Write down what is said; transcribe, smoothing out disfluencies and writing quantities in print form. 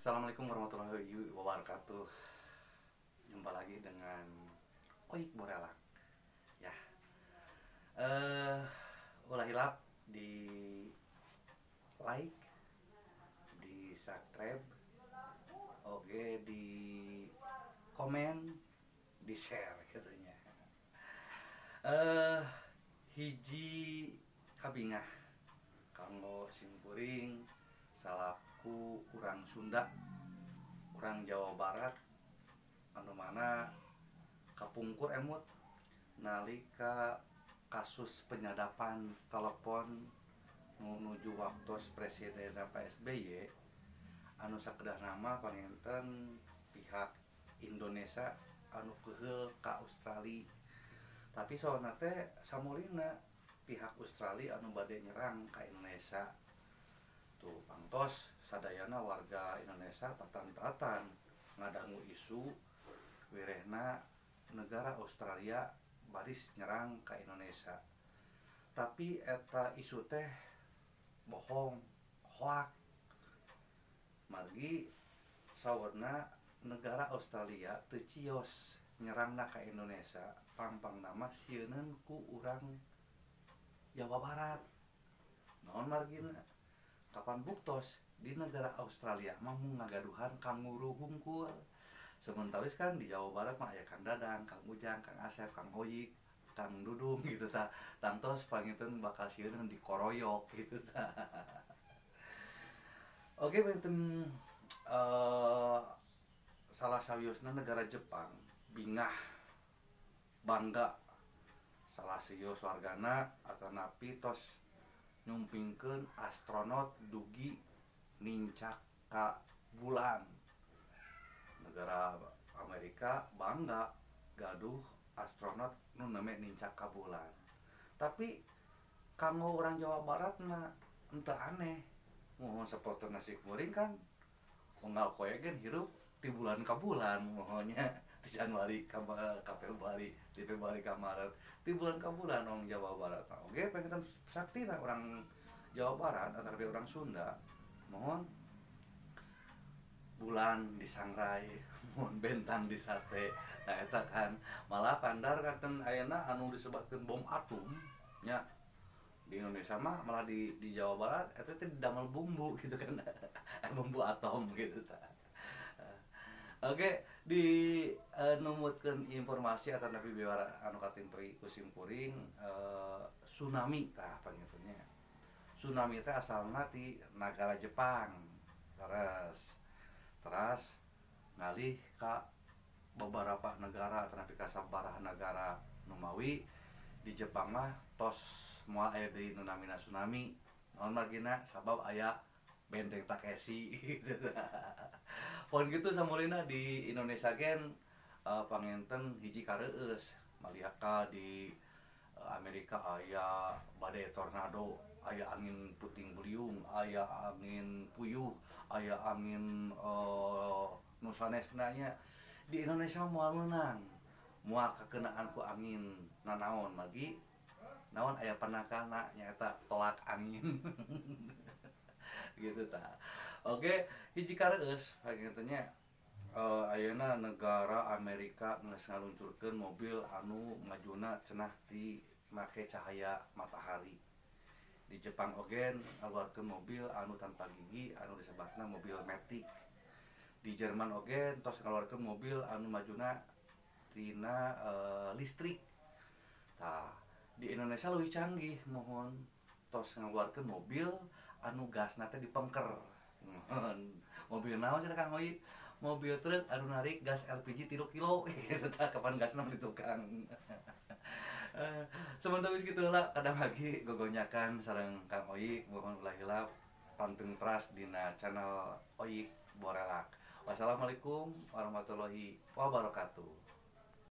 Assalamualaikum warahmatullahi wabarakatuh. Jumpa lagi dengan Oik Borelak. Ya. Ulah hilap di like, di subscribe, oke, di komen, di share katanya. Hiji kabingah kanggo simkuring salaku urang Sunda, urang Jawa Barat, anu mana kapungkur emut nalika kasus penyadapan telepon menuju waktu Presiden Pak SBY anu sakedah nama panginten pihak Indonesia anu keheul ka Australia, tapi soalna teh samulina pihak Australia anu bade nyerang ka Indonesia. Tuh pangtos sadayana warga Indonesia tatan-tatan ngadangu isu wirehna negara Australia baris nyerang ka Indonesia. Tapi eta isu teh bohong, hoak. Margi saurna negara Australia teu cios nyerangna ka Indonesia, pangpang nama sieuneun ku urang Jawa Barat. Naon margina? Kapan buktos di negara Australia mah mung ngagaduhan kanguru hungkul. Sementawis kan di Jawa Barat mah aya Kang Dadang, Kang Ujang, Kang Asep, Kang Oyik, Kang Dudung gitu ta. Tangtos panginten bakal sieun dikoroyok gitu ta. Oke, panginten salah sawiosna negara Jepang bingah bangga salah sios wargana atanapi tos nyumpingkeun astronot dugi nincak ka bulan. Negara Amerika bangga gaduh astronot nu neme nincak ka bulan. Tapi kanggo orang Jawa Barat mah henteu aneh. Mohon sapoten nasi kuring kan unggal poe gen hirup ti bulan ka bulan, mohonnya di Januari ka Februari, di Februari ka Maret, ti bulan ka bulan orang Jawa Barat. Nah, oke, pengen saktina orang Jawa Barat atau orang Sunda, mohon bulan disangrai, mohon bentang disate. Nah eta kan malah pandar kanten ayeuna anu disebatkeun bom atom nya di Indonesia mah malah di Jawa Barat eta teh didamel bumbu gitu kan. Bumbu atom gitu ta. Oke, di numutkeun informasi atanapi biwara anu katimpri ku simkuring tsunami tah pangintennya. Tsunami teh asalna ti nagara Jepang. Teras ngalih ka beberapa negara atanapi ka sabaraha negara numawi di Jepang mah tos moal aya deui nu namina tsunami. Naon margina sabab aya Benteng Takeshi gitu. Pon gitu samulina di Indonesia gen panginten hiji kareueus maliaka di Amerika aya badai tornado, aya angin puting beliung, aya angin puyuh, aya angin nu sanesna nya. Di Indonesia moal meunang, moal kakenaan ku angin nanaon margi naon aya penakalna nyaeta tolak angin. Gitu ta. Oke, hiji kareueus pangintennya ayeuna negara Amerika geus ngaluncurkeun mobil anu majuna cenah ti make cahaya matahari. Di Jepang oge ngaluarkeun mobil anu tanpa gigi anu disebatna mobil matic. Di Jerman oge tos ngaluarkeun mobil anu majuna tina listrik. Tah, di Indonesia leuwih canggih mohon tos ngaluarkeun mobil anu gasna teh dipengker. Mobil naon cenah Kang Oyi? Mobil truk anu narik gas LPG 3 kilo gitu tah, kapan gasna di tukang. Sementara geus kitu heula kadang lagi gogonyakan sareng Kang Oyi, mohon ulah hilap panteng teras dina channel Oyik Borelak. Wassalamualaikum warahmatullahi wabarakatuh.